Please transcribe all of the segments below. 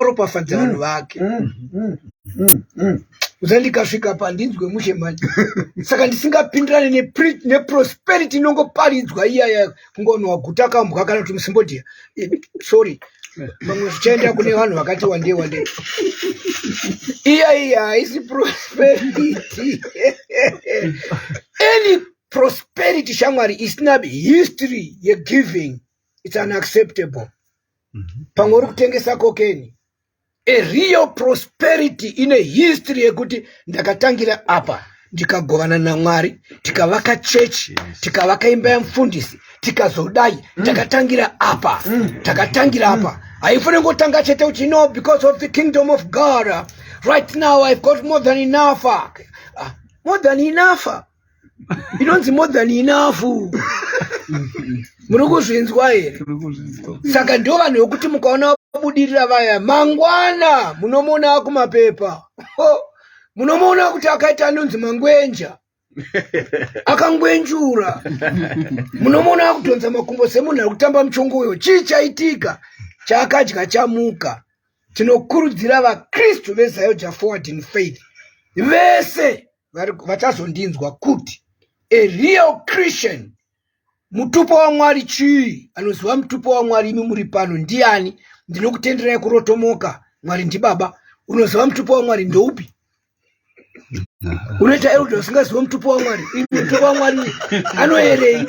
anoropafadza vanhu vake. Uza ndikasvika pandinzwe mushe manje. Saka ndisingapindirane neprosperity inongoparidzwa iyaya kungonwa waguta kambwa kana kuti musimbodhiya. Sorry. Mamwe zvichaenda kune vanhu vakati wandei wandei. Iya iya haisi prosperity. Any prosperity shamwari isina history yegiving, it's unacceptable. Pamwe uri kutengesa kokeni. A real prosperity ine history yekuti ndakatangira apa, ndikagovana naMwari, tikavaka chechi, tikavaka imba yamufundisi, tikazodai. Takatangira apa, takatangira apa. Haifaniri kungotanga chete kuti, no, because of the kingdom of God, right now I've got more than enough. More than enough inonzi more than enough. Muri kuzvinzwa here? Saka ndo vanhu vekuti mukaona vabudirira vaya, mangwana munomuona kumapepa, munomuona kuti akaita anonzi mangwenja, akangwenjura. Munomuona akudhonza makumbo semunhu ari kutamba muchongoyo. Chii chaitika? Chaakadya chamuka. Tinokurudzira vaKristu veZAOGA Forward in Faith vese vachazondinzwa kuti a real Christian, mutupo waMwari chii? Anoziva mutupo waMwari, imi muri pano ndiani? Ndinokutenderai kurotomoka, Mwari ndibaba. Unoziva mutupo waMwari ndoupi? Unoita elder usingaziva mutupo waMwari? Mutupo waMwari anoyerei?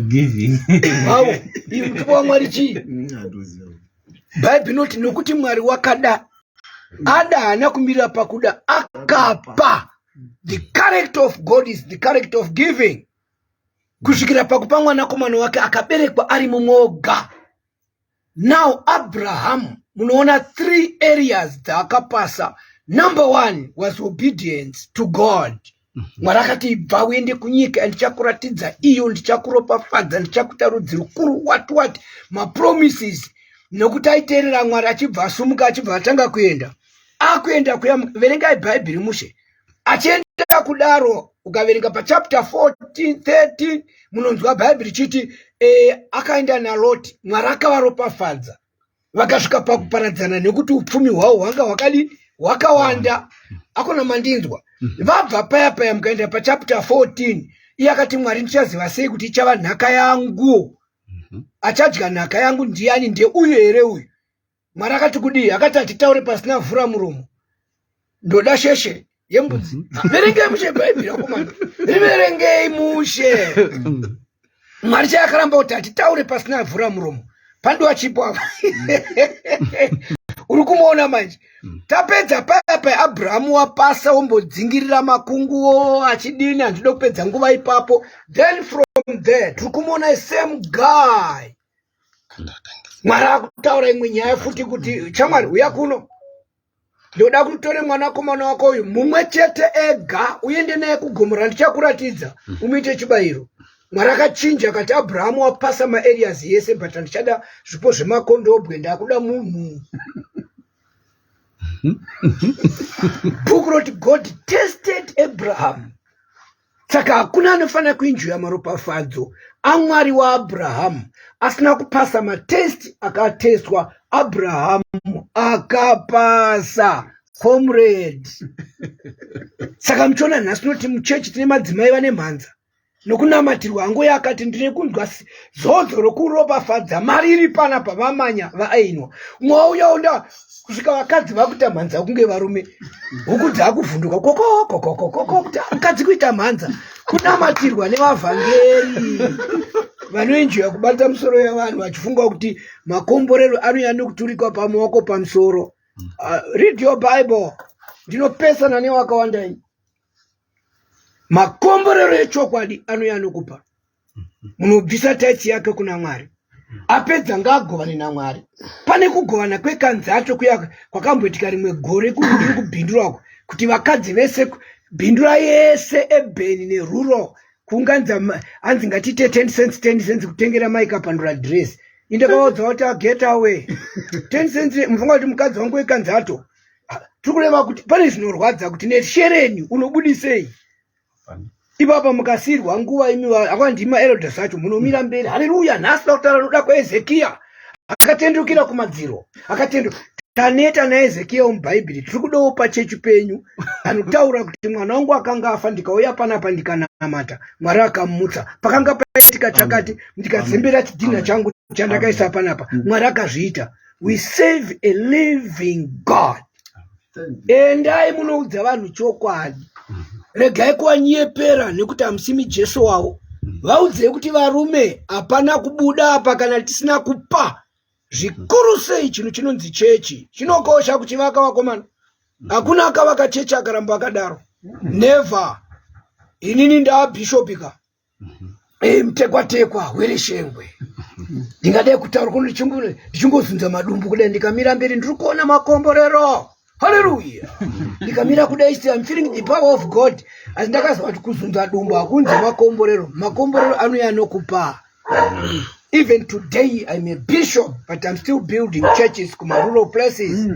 Giving. Awo iyi mutupo waMwari chii? Bhaibheri inoti nokuti Mwari wakada, ada haana kumirira pakuda, akapa. The character of God is the character of giving, kusvikira pakupa mwanakomana wake akaberekwa ari mumwoga. Now Abraham, munoona three areas dzaakapasa. Number one was obedience to God. Mwari akati, "Ibva uende kunyika ndichakuratidza iyo, ndichakuropafadza, ndichakuita rudzi rukuru," what what, mapromises. Nokuti aiteerera Mwari, achibva asumuka, achibva atanga kuenda. Akuenda kuya, verengai Bhaibheri mushe, achienda kudaro, ukaverenga pachapter 14 13, munonzwa Bhaibheri richiti akaenda naLoti. Mwari akavaropafadza, vakasvika pakuparadzana nekuti upfumi hwavo hwanga hwakadini? Hwakawanda. Akona mandinzwa? Vabva paya paya, mukaenda pachapter 14, iye akati, "Mwari, ndichaziva sei kuti ichava nhaka yangu? Achadya nhaka yangu ndiani? Ndeuyu here uyu?" Mwari akati kudii? Akati, "Hatitaure pasina vhura muromo, ndoda sheshe yembudzi." Verengei mushe Bhaibheri, akomana, riverengei mushe. Mwari chaakaramba kuti hatitaure pasina vhura muromo, pandiwa chipo apa. Uri kumuona manje? Tapedza paya paya, Abrahamu wapasa, wombodzingirira makunguo achidini, handida kupedza nguva ipapo. Then from there tiri kumuona same guy. Mwari akutaura imwe nyaya futi kuti, "Chamwari, uya kuno, ndoda kutore mwanakomana wako uyu mumwe chete ega, uende naye kugomo randichakuratidza, umuite chibayiro." Mwari akachinja, akati, "Abrahamu wapasa maareas yese, but handichada zvipo zvemakondobwe, ndakuda munhu." Bhuku roti God tested Abraham. Saka hakuna anofanira kuenjoya maropafadzo aMwari waAbrahamu asina kupasa matest akatestwa Abrahamu. Akapasa, comrade. Saka muchiona nhasi noti muchechi tine madzimai vane mhanza nokunamatirwa. Hangu akati, "Ndine kunzwa zodzo rokuropafadza, mari iri panapa." Vamanya vaainwa mwauya unda kusvika vakadzi vakuita mhanza kunge varume, huku dzaakuvhunduka kokokokokoko kuti mukadzi kuita mhanza kunamatirwa nevavhangeri vanoenjoya kubata musoro yavanhu vachifunga kuti makomborero anouya nekuturikwa pamaoko pamusoro. Read your Bible. Ndinopesana newakawanda ini. Makomborero echokwadi anouya nokupa. Munobvisa tithe yake kuna Mwari, apedza ngaagovane naMwari. Pane kugovana kwekanzato kuya kwakamboitika rimwe gore kuri kubhindurako kuti vakadzi vese, bhindura yese, urban nerural, kuunganidza, hanzi ngatiite 10 cents, 10 cents kutengera maikapandura dress. Indakaudza kuti, "Get away, 10 cents." Mufunga kuti mukadzi wangu wekanzato? Tiri kureva kuti pane zvinorwadza kuti neshereni unobudisei ipapa? Mukasiyirwa nguva imi, akwa ndima elders acho, munomira mberi, "Haleluya, nhasi da kutaura noda kwaEzekiya." Akatendukira kumadziro, akatendu taneta naEzekiel muBhaibheri. Tiri kudawo pachechi penyu anotaura kuti mwana wangu akanga afa, ndikauya panapa ndikanamata, Mwari akamutsa. Pakanga paitika chakati, ndikazembera chidhinha changu chandakaisa panapa, Mwari akazviita. We save a living God. Endai munoudza vanhu chokwadi, regai kuvanyepera nekuti hamusimi Jesu wavo. Vaudzei kuti varume, hapana kubuda apa kana tisina kupa. Zvikuru sei chinhu chinonzi chechi chinokosha kuchivaka, vakomana. Hakuna akavaka chechi akaramba akadaro, never. Inini ndaabhishopika, mutekwatekwa hwereshengwe, ndingadai kutaura kuno ndichingozunza madumbu kudai. Ndikamira mberi, ndiri kuona makomborero, haleluya. Ndikamira kudai, I'm feeling the power of God. Asi ndakazwa kuti kuzunza dumbu hakunzi makomborero. Makomborero anouya nokupa. Even today I'm a bishop, but I'm still building churches kumarural places.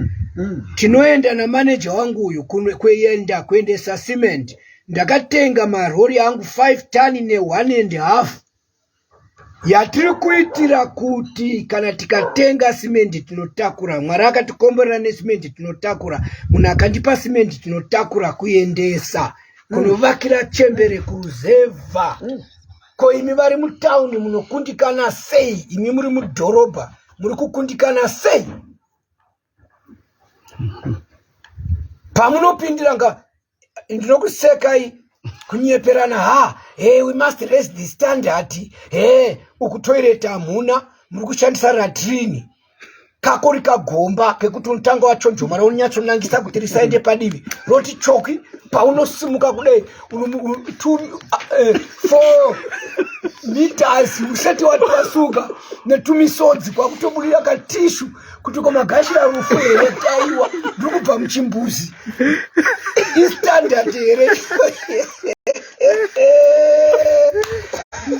Tinoenda namaneja wangu uyu kuenda kuendesa cement. Ndakatenga marori angu 5 ton ne1 and half yatiri kuitira kuti kana tikatenga simendi tinotakura. Mwari akatikomborera nesimendi, tinotakura. Munhu akandipa simendi, tinotakura kuendesa kunovakira chembere kuruzevha. Ko imi vari mutauni munokundikana sei? Imi muri mudhorobha muri kukundikana sei? Pamunopindira nga ndinokusekai kunyeperana. Ha, hey, we must raise the standard. He, uku toilet hamuna, muri kushandisa latrine kako rikagomba kekuti unotanga wachonjomara, unonyatsonangisa kuti risaende padivi, roti choki. Paunosimuka kudai, 4 meters usati watwasuka netumisodzi, kwakutobudira katissue kuti komagashira rufu here? Taiwa, ndiri kubva muchimbuzi. Istandard here?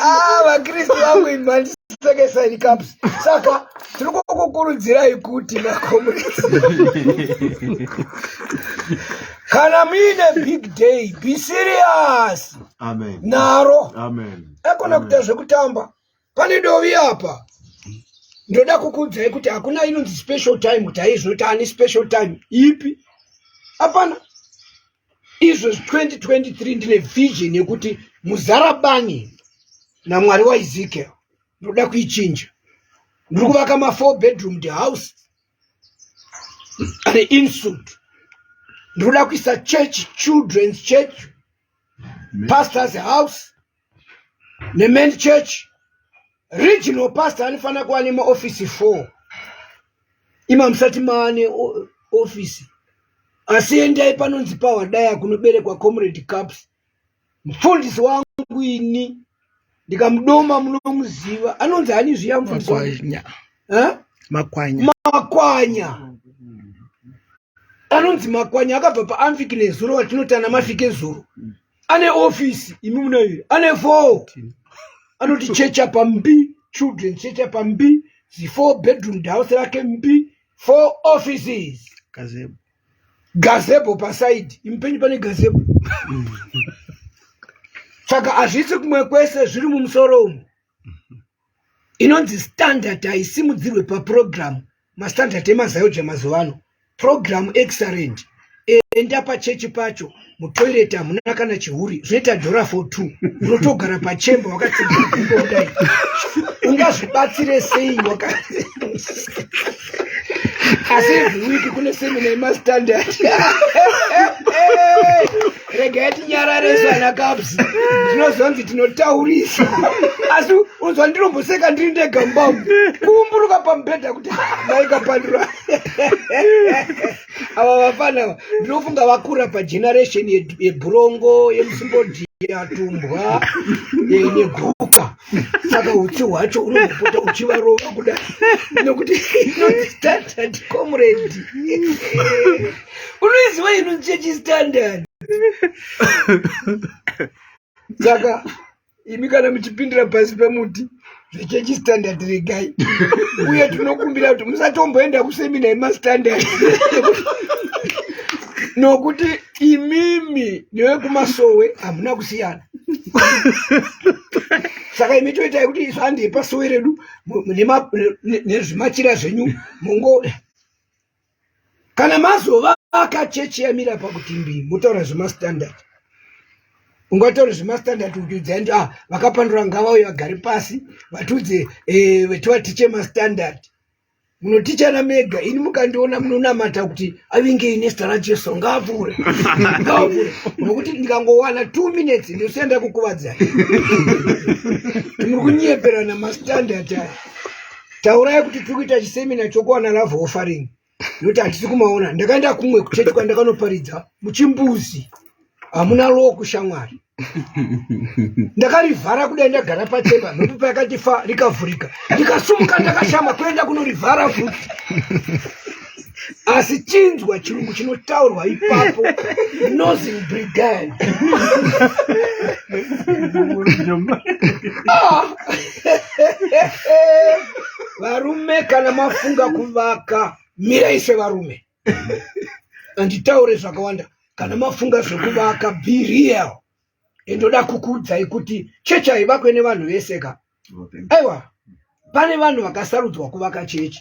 Ah, vaKristu vangu, imhandisekesai caps. Saka tiri kukukurudzirai kuti macomrades, kana muine big day, be serious. Amen. Naro. Amen. Akona kuita zvekutamba. Pane dovi apa. Ndoda kukuudzai kuti hakuna inonzi special time, kuti aizvoti ani special time ipi, hapana. Izvo 2023 ndine vision yekuti Muzarabani naMwari waEzekiel ndoda kuichinja. Ndiri kuvaka ma4 bedroom the house ane ensuite. Ndiri kuda kuisa church, children's church, pastors house nemain church. Regional pastor anofanira kuva nemaofisi 4. Ima musati maane ofisi, asi endai panonzi paWadaya kunoberekwa Comrade Caps, mufundisi wangu. Ini ndikamudoma munomuziva, anonzi ani zviya mufundisi wangu? Makwanya. Eh? Makwanya. Makwanya, anonzi Makwanya, akabva paamfiki nezuro watinotana mafike zuro. Ane ofisi, imi munoiri, ane four. Anoti checha pambi, children checha pambi, zi4 bedroom house rake mbi, four offices. Gazebo. Gazebo paside, imupenyu pane gazebo. Saka hazvisi kumwe kwese, zviri mumusoro umu. Inonzi standard haisimudzirwe paprogram. Mastandard emaZAOGA mazuva ano, program excellent. Enda pachechi pacho, mutoilet hamuna kana chihuri, zvinoita dhora for two. Unotogara pachemba wakatsigira gumbo kudai. Ungazvibatsire sei? Waka asi every week kune seminar yemastandard. Regai tinyarare sana caps, tinozonzi tinotaurisa. Asi unzwa ndinomboseka ndiri ndega mbamu, kuumburuka pamubhedha kuti maikapandura ava vafana ava. Ndinofunga vakura pageneration yebhurongo, yemusimbodhiya, tumbwa neguka. Saka utsi hwacho unombopota uchivarova kudai, nokuti inonzi standard, comrade. Unoiziva inonzi chechi standard. Saka imi kana muchipindira pasi pemuti, zvechechi standard regai. Uye tinokumbira kuti musatomboenda kuseminar yemastandard, nokuti imimi nevekumasowe hamuna kusiyana. Saka imi toitai kuti isu handei pasowe redu nezvimachira zvenyu mungo kana mazovaka chechi yamira pakuti mbii motaura zvemastandard. Ungataura zvemastandard kuti udzai ndi ah, vakapandura ngavauye vagare pasi vatiudze eh, tivatiche mastandard. Munotichana mega, ini mukandiona munonamata kuti avingei nezita raJesu, ngaapfuure ngaapfuure, nokuti ndikangowana 2 minutes ndosiya ndakukuvadzai. Muri kunyeperana mastandard aya. Taurai kuti tiri kuita chisemina chokuwana love offering, nokuti hatisi kumaona. Ndakaenda kumwe kuchechi kwandakanoparidza muchimbuzi, hamuna loku shamwari. Ndakarivhara kudai ndagara pachemba, mhepo payakati fa rikavhurika, ndikasumuka ndakashama kuenda kunorivhara futi. Asi chinzwa chirungu chinotaurwa ipapo, nosing brigade. Varume, kana mafunga kuvaka, mirai sevarume. Handitaure zvakawanda. Kana mafunga zvekuvaka, be real. Ndoda kukuudzai kuti chechi haivakwe nevanhu vese ka. Aiwa, pane vanhu vakasarudzwa kuvaka chechi.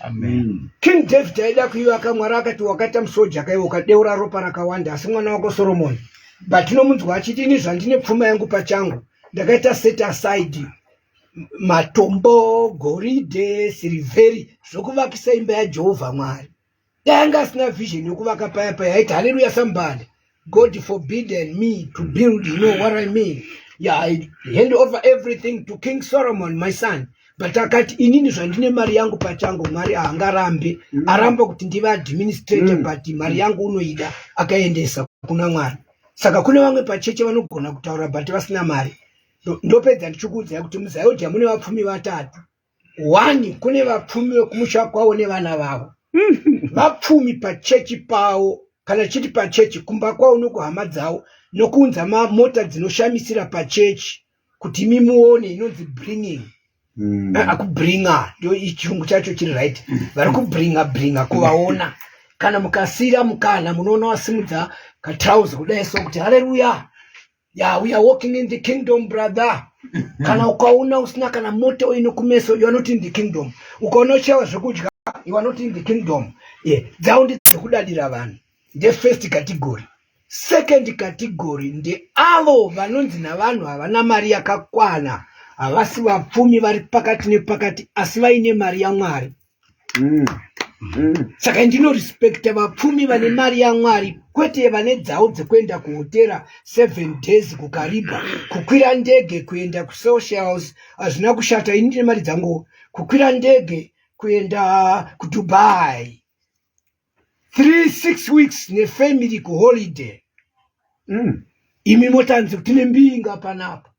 King David aida kuivaka, Mwari akati wakaita musoja kaiwe ukadeura ropa rakawanda, asi mwana wako Solomon. But tinomunzwa achiti ini zvandine pfuma yangu pachangu, ndakaita set aside matombo, goridhe, sirivheri zvokuvakisa imba yaJehovha Mwari. Dai anga asina vision yokuvaka paya paya, aiti hallelujah somebody, God forbidden me to build, you know what I mean? Yeah, I hand over everything to King Solomon, my son. But akati inini zvandine mari yangu pachangu, Mwari haangarambe. Aramba kuti ndive administrator, but mari yangu unoida, akaendesa kuna Mwari. Saka kune vamwe pacheche vanogona kutaura but vasina mari. Ndopedza ndichikuudzai kuti muZayodha mune vapfumi vatatu. One, kune vapfumi vekumusha kwavo nevana vavo. Vapfumi pachechi pavo, kana chiti pachechi, kumba kwavo nokuhama dzavo, nokuunza mota dzinoshamisira pachechi kuti imi muone, inonzi bringing. Akubringa ndio chirungu chacho chiri right. Vari kubringa bringa kuvaona. Kana mukasira mukana munoona wasimudza katrauzi kudai so kuti haleluya. Yeah, we are walking in the kingdom, brother. Kana ukaona usina kana mota ino kumeso, you are not in the kingdom. Ukaona uchiyawa zvekudya, you are not in the kingdom. Yeah, dzavo ndedzekudadira vanhu. Nde first category. Second category ndeavo vanonzi navanhu havana mari yakakwana, havasi vapfumi, vari pakati nepakati, asi vaine mari yaMwari. Saka ndinorespekta vapfumi vane mari yaMwari, kwete vane dzavo dzekuenda kuhotera 7 days kuKariba, kukwira ndege kuenda kusocials. Hazvina kushata, ini ndine mari dzangu. Kukwira ndege kuenda kuDubai 3-6 weeks nefamily kuholiday. Imi motanzi kuti nembinga panapa,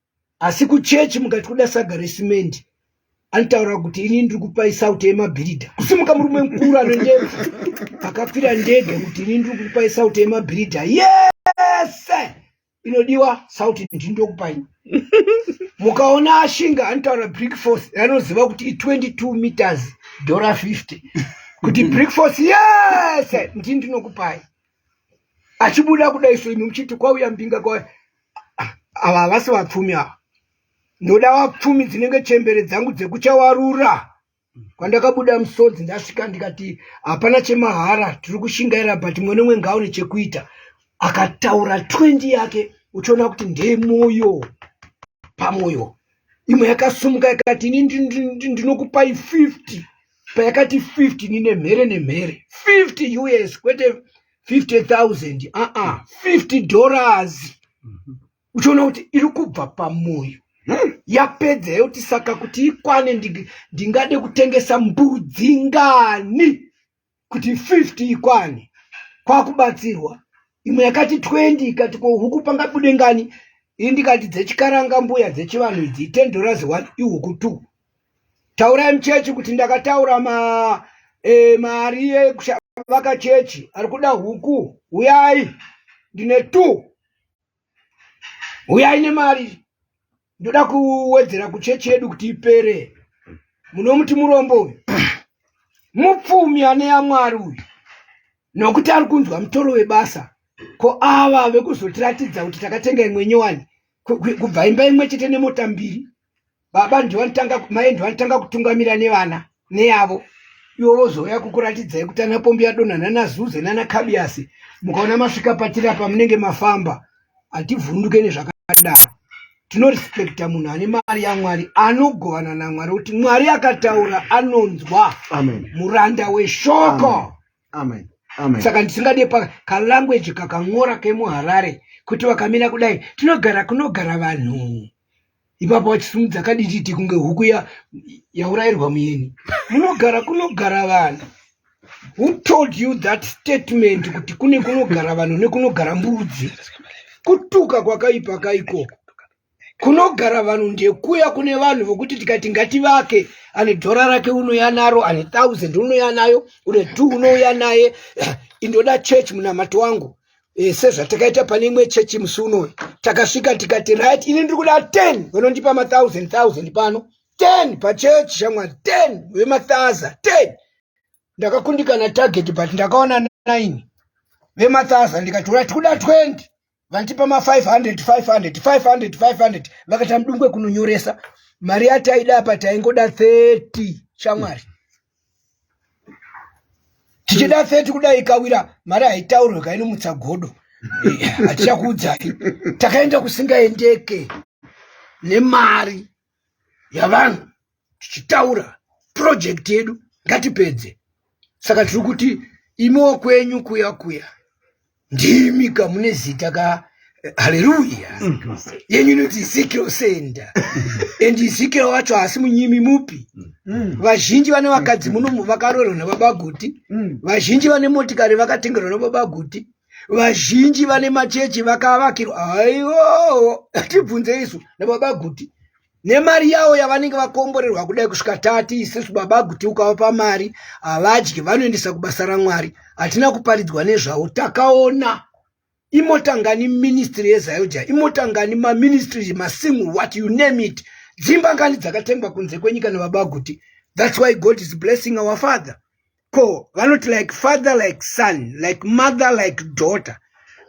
asi kuchechi mukati kuda saga resimendi, anotaura kuti ini ndiri kupai sauti yemabhiridha. Kusimuka murume mukuru ane ndebvu akakwira ndege kuti ini ndiri kupai sauti yemabhiridha yese inodiwa, sauti ndindokupai. Mukaona ashinga anotaura brick force, anoziva kuti i22 meters dollar 50, kuti brick force yese ndini ndinokupai. Achibuda kudai so imi muchiti kwauya mbinga, kwauya ava. Havasi vapfumi ava. Ndoda vapfumi dzinenge chembere dzangu dzekuchawarura kwandakabuda musodzi ndasvika ndikati hapana chemahara, tiri kushingaira, but mwe nomwe ngaone chekuita. Akataura 20 yake, uchiona kuti ndemoyo pamwoyo. Imwe yakasumuka yakati ini ndinokupai 50. Payakati 50, nine mhere nemhere, 50 US, kwete 50,000, aa $50, uchiona kuti iri kubva pamwoyo. Yapedza yoti saka kuti ikwane ndingade kutengesa mbudzi ngani kuti 50 ikwane? Kwakubatsirwa. Imwe yakati 20, ikati ko huku pangabude ngani? Ini ndikati dzechikaranga mbuya, dzechivanhu idzi, $10 1 ihuku 2. Taurai muchechi kuti ndakataura ma mari yekuvaka chechi, ari kuda huku uyai, ndine 2, uyai nemari, ndoda kuwedzera kuchechi yedu kuti ipere. Munomuti murombo uyu? Mupfumi ane yaMwari uyu, nokuti ari kunzwa mutoro webasa. Ko ava vekuzotiratidza kuti takatenga imwe nyowani kubva imba imwe chete nemota mbiri. Baba ndivanotanga, mai ndivanotanga kutungamira nevana neyavo, ivo vozouya kukuratidzai kuti ana pombi yadonha nana zuze nana kabiyasi. Mukaona masvika patiri apa munenge mafamba. Hativhunduke nezvakadaro. Tinorespekta munhu ane mari yaMwari, anogovana naMwari, kuti Mwari akataura anonzwa. Amen. Muranda weshoko. Amen. Amen. Saka ndisingade pa kalanguage kakang'ora kemuHarare kuti vakamira kudai tinogara kunogara vanhu ipapo vachisimudza kadititi kunge huku yaurayirwa muyeni. Munogara kunogara vanhu. Who told you that statement kuti kune kunogara vanhu nekunogara mbudzi? Kutuka kwakaipa kaikoko. Kunogara vanhu ndekuya kune vanhu vokuti tikati ngativake, ane dhora rake unouya naro, ane 1000 unouya nayo, une 2 unouya naye. Indoda church munamato wangu. Sezvatakaita pane imwe chechi musi unoyu, takasvika tikati right, ini ndiri kuda 10 vanondipa ma 1000 1000 pano 10 pachechi shamwari 10 vemathaza 10. Ndakakundikana target but ndakaona 9 vemathaza, ndikati right, kuda 20 vandipa ma 500 500 500 500. Vakaita mudungwe kunonyoresa mari yataida apa, taingoda 30 shamwari, tichida 30 kudai ikawira mari haitaurwe kainomutsa godo. Hatichakuudzai takaenda kusingaendeke nemari yavanhu tichitaura project yedu ngatipedze. Saka tiri kuti imiwo kwenyu kuya kuya ndimi kamune zita ka haleluya yenyu inoti Ezekiel Center, and Ezekiel wacho haasi munyimi mupi. Vazhinji vane vakadzi muno vakaroorwa nababa Guti, vazhinji vane motikari vakatengerwa nababa Guti, vazhinji vane machechi vakavakirwa, aiwo tibvunze isu, nababa Guti nemari yavo yavanenge vakomborerwa kudai kusvika tati isusu baba Guti ukavapa mari havadyi, vanoendesa kubasa raMwari. Hatina kuparidzwa nezvavo, takaona imota ngani ministry yeZAOGA, imota ngani maministry masingle, what you name it, dzimba ngani dzakatengwa kunze kwenyika nababa Guti. That's why God is blessing our father. Ko vanoti like father like son, like mother like daughter.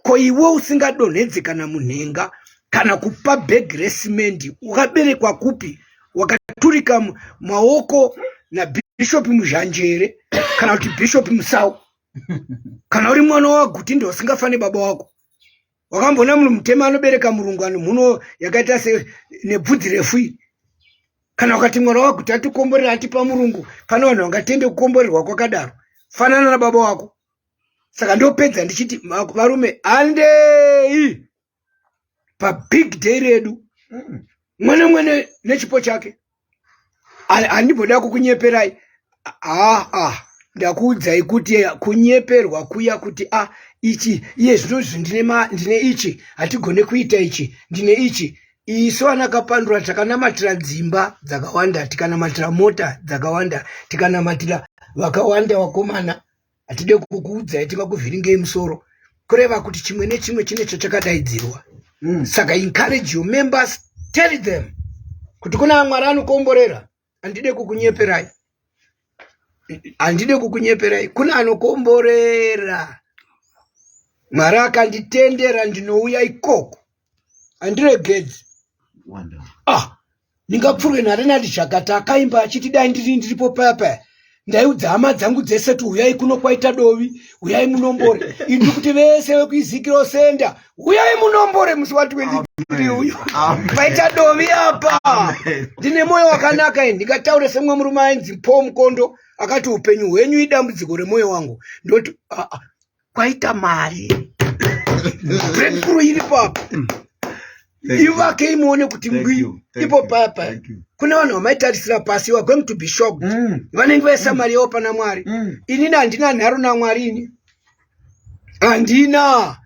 Ko iwe usingadonhedze kana munhenga kana kupa bhegi resimendi, wakaberekwa kupi? Wakaturika maoko nabhishopi Muzhanjere kana kuti Bhishopi Musau? Kana uri mwana waGuti ndousingafani baba wako. Wakambona munhu mutema anobereka murungu ane mhuno yakaita se nebvudzi refu iri? Kana ukati mwana waGuti atikomborera atipa murungu, pane vanhu vangatende kukomborerwa kwakadaro? Fanana nababa wako. Saka ndopedza ndichiti varume, handei pabig day redu, mwene mwene nechipo chake. Handimboda kukunyeperai. Aa, ndakuudzai kuti kunyeperwa kuya kuti a ichi iye zvino izvi ndine ichi, hatigone kuita ichi, ndine ichi. Isu ana Kapandura takanamatira dzimba dzakawanda, tikanamatira mota dzakawanda, tikanamatira vakawanda vakomana. Hatide kukuudzai, tingakuvhiringei musoro. Kureva kuti chimwe nechimwe chine chachakadaidzirwa. Saka encourage your members, tell them kuti kuna Mwari anokomborera. Handide kukunyeperai, handide kukunyeperai. Kuna anokomborera. Mwari akanditendera ndinouya ikoko, handiregedzi. Ah, ndingapfurwe naRenard Chakata akaimba achiti dai ndiri ndiripo paya paya ndaiudza hama dzangu dzese kuti uyai kuno kwaita dovi, uyai munombore. Ini kuti vese vekuEzekiel Center, uyai munombore musi wa23 uyu, paita dovi apa. Ndine mwoyo wakanaka ini, ndingataure semumwe murume ainzi Paul Mukondo akati upenyu hwenyu idambudziko remwoyo wangu. Ndoti ah, ah, kwaita mari, breakthrough iripo apa, ivake imuone kuti ngwi ipo papa. Kune vanhu vamaitarisira pasi, you are going to be shocked. Vanenge vaisa mari yavo pana Mwari. Inini handina nharo naMwari, ini handina.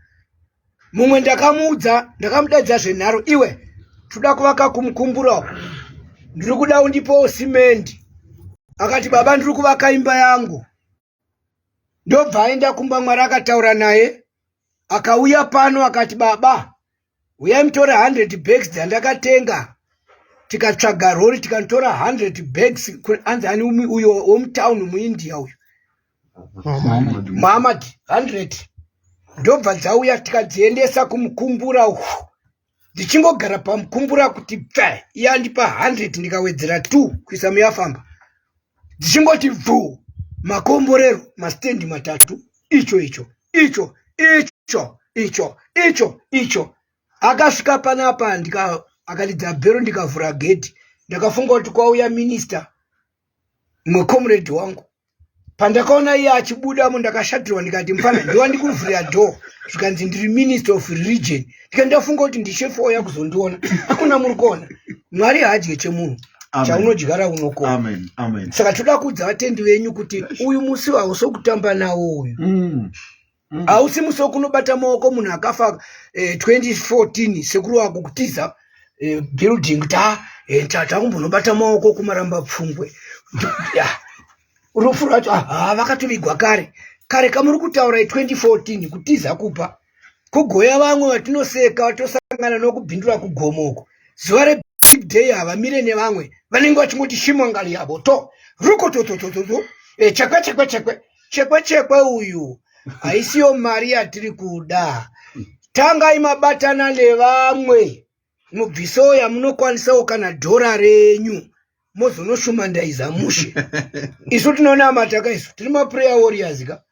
Mumwe ndakamuudza, ndakamudaidza zvenharo, iwe toda kuvaka kumukumbura uku, ndiri kuda undipowo simendi. Akati baba, ndiri kuvaka imba yangu. Ndobva aenda kumba, Mwari akataura naye, akauya pano akati baba, uyai mutore 100 bags dzandakatenga. Tikatsvaga rori, tikanotora 100 bags. Anzi ani uyo womutauni muIndia uyu, Muhammad? 100 ndobva dzauya, tikadziendesa kumukumbura uku. Ndichingogara pamukumbura kuti pfe, iye andipa 100, ndikawedzera 2 kuisa muyafamba. Ndichingoti bvu, makomborero mastendi matatu, icho icho icho icho icho icho icho. Akasvika panapa, ndika akaridza bhero, ndikavhura gedhi. Ndakafunga kuti kwauya minista, mumwe comrade wangu. Pandakaona iye achibudamo, ndakashatirwa, ndikati, "Mufana, ndiwa ndikuvhurira door?" Zvikanzi, "Ndiri minister of religion." Ndikati, "Ndafunga kuti ndishefu wauya kuzondiona." Hakuna, muri kuona, Mwari haadye chemunhu. Amen. Chaunodyara unokohwa. Amen. Amen. Saka toda kuudza vatendi venyu kuti uyu musi hausi wekutamba nawo uyu. Hausi musi wekunobata maoko munhu akafa 2014, sekuru wako kutiza building kuti takumbonobata maoko kumaramba pfungwe. Ya, rufu rwacho, vakatovigwa kare kare. Kamuri kutaura 2014 kutiza kupa kugoya vamwe vatinoseka, vatosangana nokubhindura kugomoko zuva rebig day, havamire nevamwe vanenge vachingoti shimangali yavo to rukotototototo, chekwe chekwe chekwe chekwe chekwe. Uyu haisiyo mari yatiri kuda. Tangai mabatana nevamwe, mubvisewo yamunokwanisawo, kana dhora renyu, mozonoshumandaiza mushe. Isu tinonamata ka, isu tiri maprayer warriors ka,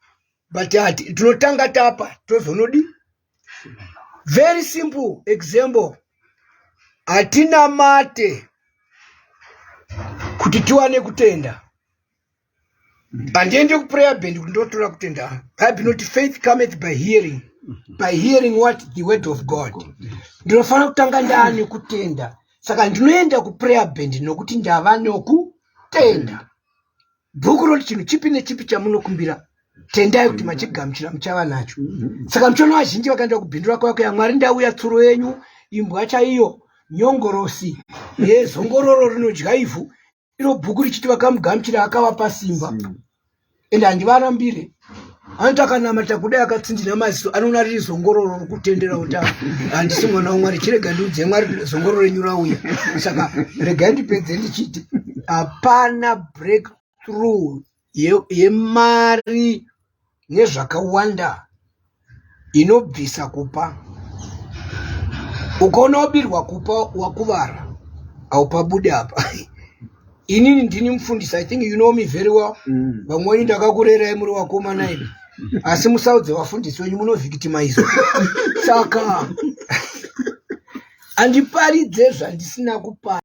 but hati tinotanga tapa, tozonodi. Very simple example, hatina mate kuti tiwane kutenda. Handiendi kuprayer band kuti ndotora kutenda. Bible inoti faith cometh by hearing, by hearing what? The word of God. Ndinofanira kutanga ndaane kutenda. Saka ndinoenda kuprayer band nokuti ndava nokutenda. Bhuku roti chinhu chipi nechipi chamunokumbira, tendai kuti machigamuchira, muchava nacho. Saka muchiona vazhinji vakaenda kubhindura kwako, "Yamwari, ndauya, tsuro yenyu, imbwa chaiyo, nyongorosi yezongororo rinodya ivhu." Iro bhuku richiti vakamugamuchira akavapa simba. Ende handivarambire, anoti akanamata kudai, akatsindina maziso, anoona riri zongororo rokutendera kuti, "Ah, handisi mwana wamwari, chirega ndiudze Mwari zongororo renyu rauya." Saka regai ndipedze ndichiti hapana breakthrough yemari nezvakawanda inobvisa kupa. Ukaona wabirwa kupa, wakuvara, haupabude apa. Inini ndini mufundisi, I think you know me very well. Vamwe wenyu ndakakurerai muri vakomana imi, asi musaudze vafundisi wenyu, munovhikitimaizwa. Saka handiparidze zvandisina kupa.